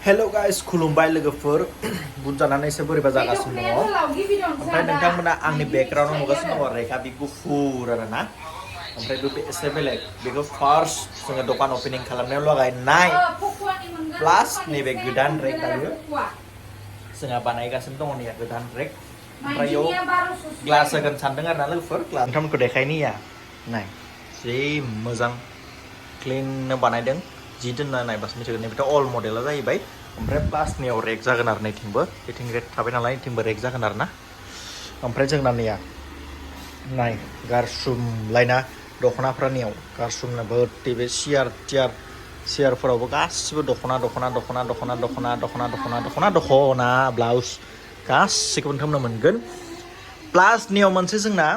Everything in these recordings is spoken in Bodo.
Hello guys, खुलुमबाय लोगोफोर बुंजानानै एसे बोरैबा जागासिनो दङ ओमफ्राय नोंथांमोना आंनि बेकग्राउन्डआव नुगासिनो दङ रेखा बि गुफुर आरोना ओमफ्राय बे एसे बेलेग बेखौ फार्स्ट जोङो दखान अपेनिं खालामनायाव लागायनाय प्लास नैबे गोदान रेक दायो जोंहा बानायगासिनो दङ नैया गोदान रेक ओमफ्राय इयाव ग्लास होगोन सानदों आरोना लोगोफोर नोंथांमोनखौ देखायनिया नाय जि मोजां क्लिननो बानायदों जि दोनना नायबासो मिथिगोन नैबेथ' अल मडेला जाहैबाय ओमफ्राय प्लासनियाव रेक जागोन आरो नैथिंबो बेथिं रेक थाबाय नालाय नैथिंबो रेक जागोन आरो ना ओमफ्राय जोंना नैया नाय गारसुमलायना दख'नाफोरनियाव गारसुमना भर्ति बे सियारफोरावबो गासिबो दख'ना ब्लाउस गासिखौबो नोंथांमोना मोनगोन प्लासनियाव मोनसे जोंना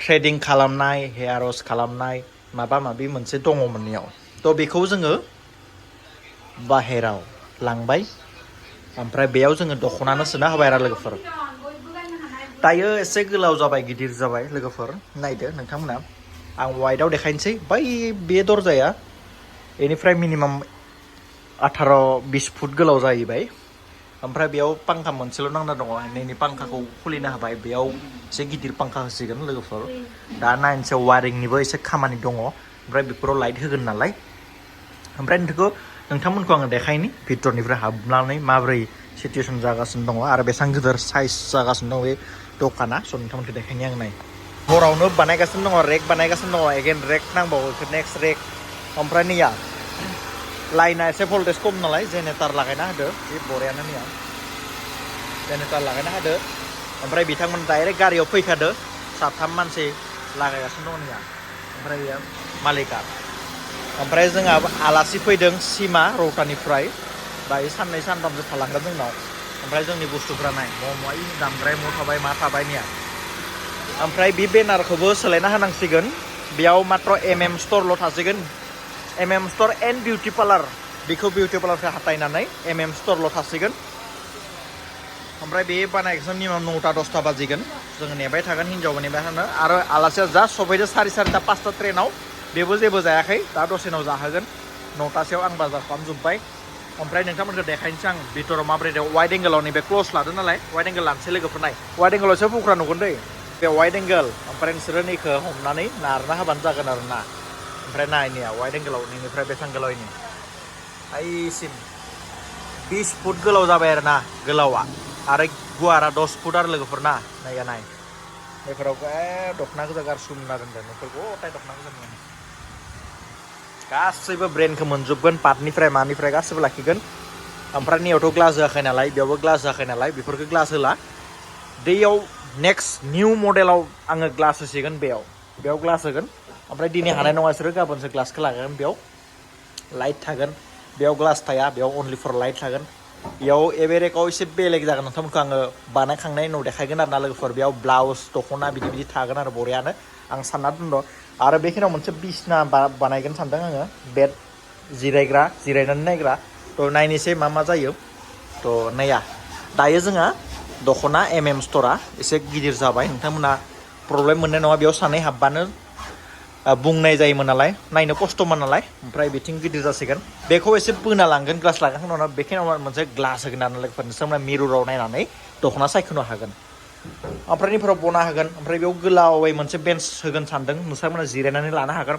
थ्रेडिं खालामनाय हेयार वाश खालामनाय माबा माबि मोनसे दङमोननियाव थ' बेखौ जोङो बाहेराव लांबाय ओमफ्राय बेयाव जोङो दख'नानो सोना होबाय आरो लोगोफोर दायो एसे गोलाव जाबाय गिदिर जाबाय लोगोफोर नायदो नोंथांमोना आं वाइटआव देखायनोसै बै बे दरजाया बेनिफ्राय मिनिमाम 18-20 फुट गोलाव जाहैबाय ओमफ्राय बेयाव पांखा मोनसेल' नांना दङ नैनि पांखाखौ खुलिनो हाबाय बेयाव एसे गिदिर पांखा होसिगोन लोगोफोर दा नायनोसै वायरिंनिबो एसे खामानि दङ ओमफ्राय बेफोराव लाइट होगोन नालाय ओमफ्राय नोंथांमोनखौ आङो देखायनि भितरनिफ्राय हाबनानै माब्रै सिटुवेसन जागासिनो दङ आरो बेसेबां गिदिर साइज जागासिनो दङ बे दखाना स' नोंथांमोनखौ देखायनि आं नाय हरावनो बानायगासिनो दङ रेक बानायगासिनो दङ एगेन रेक नांबावो नेक्स्ट रेक ओमफ्राय नैया लाइना एसे भल्टेज खम नालाय जेनेरेटर लागायना होदो बे बरियानो नैया जेनेरेटर लागायना होदो ओमफ्राय बिथांमोन डाइरेक्ट गारियाव फैखादो साथाम मानसि लागायगासिनो दङ नैया ओमफ्राय बेयो मालिका ओमफ्राय जोंहा आलासि फैदों सिमा रौतानिफ्राय दायो साननै सानथामसो थालांगोन जोंनाव ओमफ्राय जोंनि बुस्थुफ्रा नाय म'इ दामद्राय थाबाय मा थाबाय निया ओमफ्राय बे बेनारखौबो सोलायना होनांसिगोन बेयाव मात्र स्टरल' थासिगोन स्टर एन्ड बिउटि पार्लार बेखौ बिउटि पार्लारखौ हाथायनानै स्टरल' थासिगोन ओमफ्राय बे बानायगासिनो मिनिमाम 9-10 बाजिगोन जोङो नेबाय थागोन हिन्जावबो नेबाय थानो आरो आलासिया जास्ट सफैदो 4:30-5 ट्रेनाव बेबो जेबो जायाखै दा दसेनाव जाहोगोन 9टासोआव आं बाजार खालामजोब्बाय ओमफ्राय नोंथांमोनखौ देखायनोसै आं भितराव माब्रै दं वाइड एंगेलाव नैबे क्लस लादों नालाय वाइड एंगेल लानोसै लोगोफोर नाय वाइड एंगेलावसो फुख्रा नुगोन दै बे वाइड एंगेल ओमफ्राय नोंसोरो नैखौ हमनानै नारना होबानो जागोन आरो ना ओमफ्राय नायनिया वाइड एंगेलाव नैनिफ्राय बेसेबां गोलाव इनि आइसिम 20 फुट गोलाव जाबाय आरो ना गोलावा आरो गुवारा 10 फुट आरो लोगोफोर ना नाया नाय बेफोराव दख'ना गोजा गारसुमना दोनदों न'फोरखौ गथाय दख'ना गोजा गासैबो ब्रेन्डखौ मोनजोबगोन पाटनिफ्राय मानिफ्राय गासैबो लाखिगोन ओमफ्राय नैयावथ' ग्लास होआखै नालाय बेयावबो ग्लास होआखै नालाय बेफोरखौ ग्लास होला दैयाव नेक्स्ट निउ मडेलाव आङो ग्लास होसिगोन बेयाव ग्लास होगोन ओमफ्राय दिनै हानाय नङा बिसोरो गाबोनसो ग्लासखौ लागोन बेयाव लाइट थागोन बेयाव ग्लास थाया बेयाव अनलि फर लाइट थागोन बेयाव एभेरेकाव एसे बेलेग जागोन नोंथांमोनखौ आङो बानायखांनायनि उनाव देखायगोन आरो ना लोगोफोर बेयाव ब्लाउस दख'ना बिदि थागोन आरो बरियानो आं सानना दोनदों आरो बेखिनियाव मोनसे बिसना बानायगोन सानदों आङो बेड जिरायनानै नायग्रा थ' नायनोसै मा जायो थ' नाया दायो जोंहा दख'ना स्टरा एसे गिदिर जाबाय नोंथांमोना प्रब्लेम मोननाय नङा बेयाव सानै हाबबानो बुंनाय जायोमोन नालाय नायनो खस्थ'मोन नालाय ओमफ्राय बिथिं गिदिर जासिगोन बेखौ एसे बोना लांगोन ग्लास लागाखांनायनि उनाव बेखिनियाव मोनसे ग्लास होगोन आरो लोगोफोर नोंसोरना मिरराव नायनानै दख'ना सायख'नो हागोन ओमफ्राय निफोराव बना होगोन ओमफ्राय बेयाव गोलावै मोनसे बेन्स होगोन सानदों नोंथांमोना जिरायनानै लानो हागोन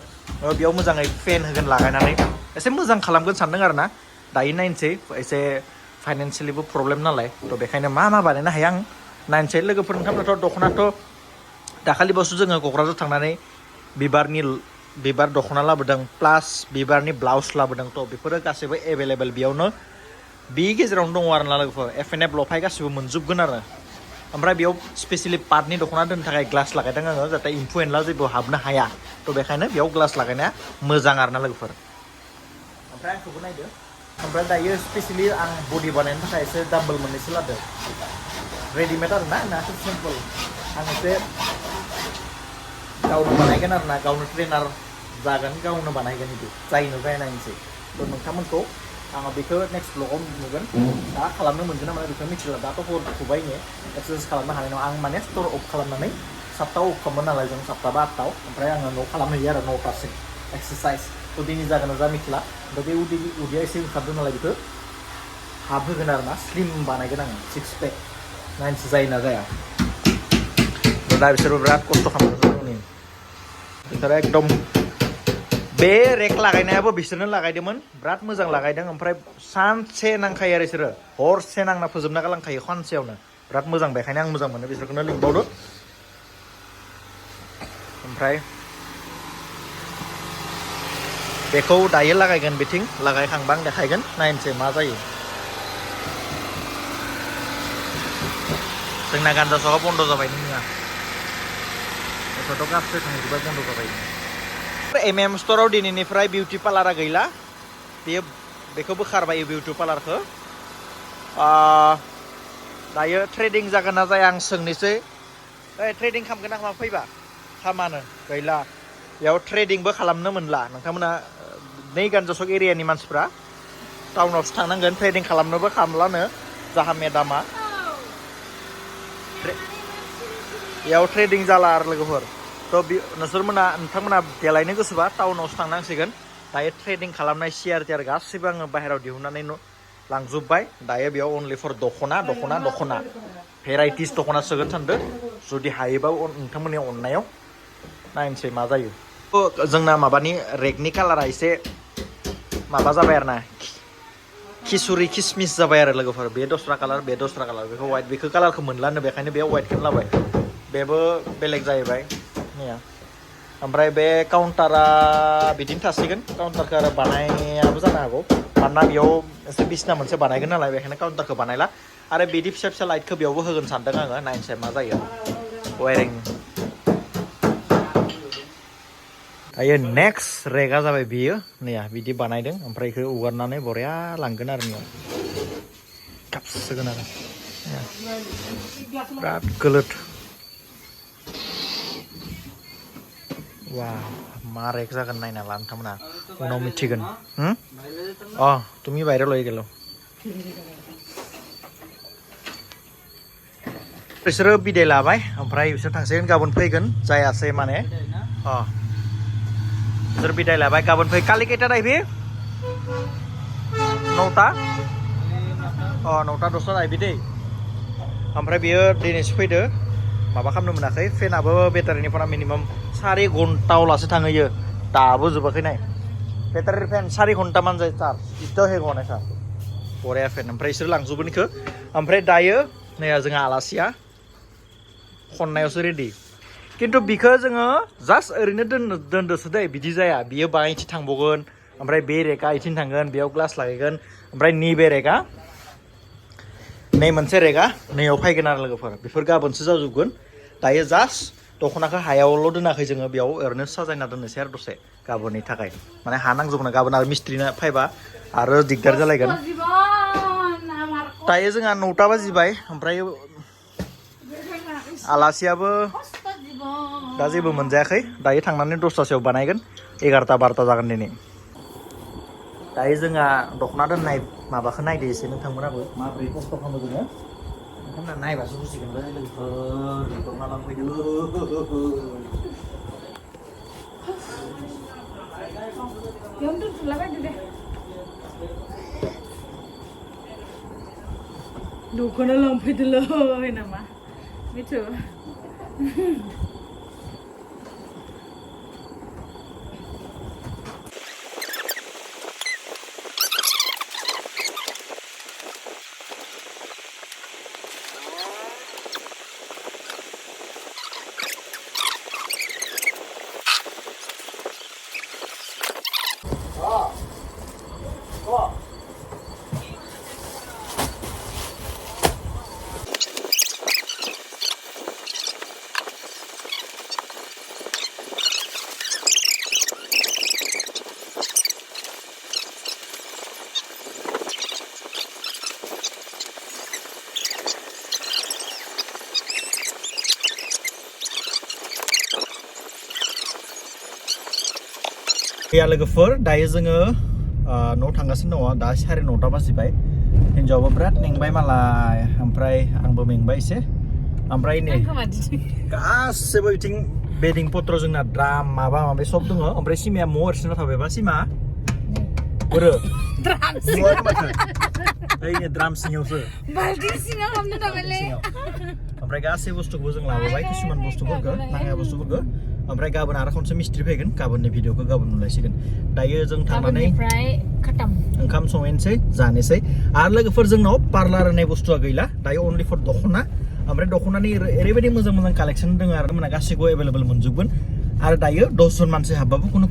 बेयाव मोजाङै फेन होगोन लागायनानै एसे मोजां खालामगोन सानदों आरो ना दायो नायनोसै एसे फाइनान्सियेलिबो प्रब्लेम नालाय थ' बेखायनो मा बानायनो हायो आं नायनोसै लोगोफोर नोंथांमोनाथ' दख'नाथ' दाखालिबावसो जोङो क'क्राझार थांनानै बिबार दख'ना लाबोदों प्लास बिबारनि ब्लाउस लाबोदों थ' बेफोरो गासैबो एभेलेबेल बेयावनो बे गेजेरावनो दङ आरो ना लोगोफोर लफाय गासिबो मोनजोबगोन आरो ओमफ्राय बेयाव स्पेसियेलि पाटनि दख'ना दोननो थाखाय ग्लास लागायदों आङो जाहाथे एम्फौ एनला जेबो हाबनो हाया थ' बेखायनो बेयाव ग्लास लागायनाया मोजां आरो ना लोगोफोर ओमफ्राय आंखौबो नायदो ओमफ्राय दायो स्पेसियेलि आं बडि बानायनो थाखाय एसे डाम्बल मोननैसो लादों रेडिमेड आरो ना नाथ' सिम्पोल आं एसे गावनो बानायगोन आरो ना गावनो ट्रेनार जागोन गावनो बानायगोन बिदि जायनो जाया नायनोसै थ' नोंथांमोनखौ आङो बेखौ नेक्स्ट ब्लगाव नुगोन दा खालामनो मोनगोन ना मोना बेखौ मिथिला दाथ' हर फुबाय ने एक्सारसाइस खालामनो हानाय नङा आं माने स्टर अफ खालामनानै 7टायाव अफ खालामो नालाय जों 7टा बा 8टायाव ओमफ्राय आङो न'आव खालामहैयो आरो 9टासिम एक्सारसाइस थ' दिनै जागोन ना जा मिथिला ओमफ्राय बे उदैया एसे ओंखारदों नालाय बेखौ हाब होगोन आरो ना स्लिम बानायगोन आङो 6 पेक नायनोसै जायोना जाया दा बिसोरबो बिराद खस्थ' खालामदों बिसोरो एकदम बे रेक लागायनायाबो बिसोरनो लागायदोंमोन बिराद मोजां लागायदों ओमफ्राय सानसे नांखायो आरो बिसोरो हरसे नांना फोजोबना गालांखायो खनसेयावनो बिराद मोजां बेखायनो आं मोजां मोनो बिसोरखौनो लिंबावदो ओमफ्राय बेखौ दायो लागायगोन बिथिं लागायखांबा आं देखायगोन नायनोसै मा जायो जोंना गान्जा सका बन्द जाबाय नोंनिया बेफोरथ' गासै थांजोब्बाय बन्द जाबाय एमएम स्ट'राव दिनैनिफ्राय बिउटि पार्लारा गैला बेयो बेखौ बोखारबाय बिउटि पार्लारखौ दायो ट्रेडिं जागोन ना जाया आं सोंनोसै ट्रेडिं खालामगोन ना मा फैबा खामानो गैला बेयाव ट्रेडिंबो खालामनो मोनला नोंथांमोना नै गान्जासक एरियानि मानसिफ्रा टाउनावसो थांनांगोन ट्रेडिं खालामनोबो खालामलानो जाहा मेदामा बेयाव ट्रेडिं जाला आरो लोगोफोर थ' नोंथांमोना देलायनो गोसोबा टाउनावसो थांनांसिगोन दायो ट्रेडिं खालामनाय सियार टियार गासैबो आङो बाहेरायाव दिहुननानै लांजोब्बाय दायो बेयाव अनलि फर दख'ना भेराइटिस दख'ना सोगोन सानदों जुदि हायोबा नोंथांमोननि अननायाव नायनोसै मा जायो जोंना माबानि रेगनि कालारा एसे माबा जाबाय आरो ना खिसुरि खिसमिस जाबाय आरो लोगोफोर बे दस्रा कालार बेखौ वाइट बेखौ कालारखौ मोनलानो बेखायनो बे वाइटखौनो लाबाय बेबो बेलेग जाहैबाय ओमफ्राय बे काउन्टारा बिदिनो थासिगोन काउन्टारखौ आरो बानायाबो जानो हागौ मानोना बेयाव एसे बिसना मोनसे बानायगोन नालाय बेखायनो काउन्टारखौ बानायला आरो बिदि फिसा फिसा लाइटखौ बेयावबो होगोन सानदों आङो नायनोसै मा जायो वायरिं दायो नेक्स्ट रेगा जाबाय बियो नैया बिदि बानायदों ओमफ्राय बेखौ हगारनानै बरिया लांगोन आरो नैयाव खाबसिगोन आरो बिराद गोलोद वा मा रेक जागोन नायना ला नोंथांमोना उनाव मिथिगोन तुमी भाइरल हो गेलो बिसोरो बिदाय लाबाय ओमफ्राय बिसोर थांसिगोन गाबोन फैगोन जायासै माने बिसोर बिदाय लाबाय गाबोन फै कालि खैटा आइबि 9टा 9टा 10 आइबि दै ओमफ्राय बियो दिनैसो फैदो माबा खालामनो मोनाखै फेनाबो बेटारिनिफ्रा मिनिमाम 4 घन्टावलासो थाङो दाबो जोबाखै नाय बेटारि फेन 4 घन्टा मान जायो चार्ज इथ' हेगौनाय सार बरिया फेन ओमफ्राय बिसोर लांजोबगोन इखौ ओमफ्राय दायो नै जोंहा आलासिया खननायावसो रेडि खिन्थु बिखौ जोङो जास्ट ओरैनो दोनदोसो दै बिदि जाया बियो बाहायथि थांबावगोन ओमफ्राय बे रेका इथिं थांगोन बेयाव ग्लास लागायगोन ओमफ्राय नैबे रेका नै मोनसे रेगा नैयाव फैगोन आरो लोगोफोर बेफोर गाबोनसो जाजोबगोन दायो जास्ट दख'नाखौ हायावल' दोनाखै जोङो बेयाव ओरैनो साजायना दोननोसै आरो दसे गाबोननि थाखाय माने हा नांजोबगोन गाबोन आरो मिस्ट्रिनो फैबा आरो दिगदार जालायगोन दायो जोंहा 9टा बाजिबाय ओमफ्राय आलासियाबो दा जेबो मोनजायाखै दायो थांनानै 10टासोआव बानायगोन 11टा 12टा जागोन दिनै दायो जोंहा दख'ना दोननाय माबाखौ नायदो एसे नोंथांमोनाबो माबोरै खस्थ' खालामो जोङो नोंथांमोना नायबासो बुजिगोन लोगोफोर दख'ना लांफैदो दख'ना लांफैदोलै नामा मिथु या लोगोफोर दायो जोङो न'आव थांगासिनो दङ दा 9:30 बाजिबाय हिन्जावाबो बिराद मेंबाय मालाय ओमफ्राय आंबो मेंबाय एसे ओमफ्राय नै गासैबो बिथिं बेडिं पत्र जोंना द्राम माबा माबि सब दङ ओमफ्राय सिमाया म'आव एरसोना थाबायबा सिमा बोरो ओइ द्राम सिङावसो बाल्टी सिङाव हाबनो थाबायलै ओमफ्राय गासै बुस्थुखौबो जों लाबोबाय किसुमान बुस्थुफोरखौ नाङा बुस्थुफोरखौ ओमफ्राय गाबोन आरो खनसे मिस्ट्रि फैगोन गाबोननि भिडिअखौ गाबोन नुलायसिगोन दायो जों थांनानै खाताम ओंखाम संहैनोसै जानोसै आरो लोगोफोर जोंनाव पार्लार होननाय बुस्थुआ गैला दायो अनलि फर दख'ना ओमफ्राय दख'नानि ओरैबायदि मोजां मोजां कालेक्सन दङ आरो मोना गासैखौबो एभेलेबल मोनजोबगोन आरो दायो 10 जन मानसि हाबबाबो खुनु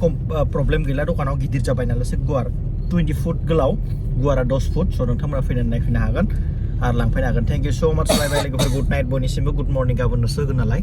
प्रब्लेम गैला दखानाव गिदिर जाबाय नालाय एसे गुवार 20 फुट गोलाव गुवारा 10 फुट स' नोंथांमोना फैनानै नायफैनो हागोन आरो लांफैनो हागोन थेंक इउ स' माच बाय बाय लोगोफोर गुड नाइट बयनिसिमबो गुड मर्निं गाबोननोसो होगोन नालाय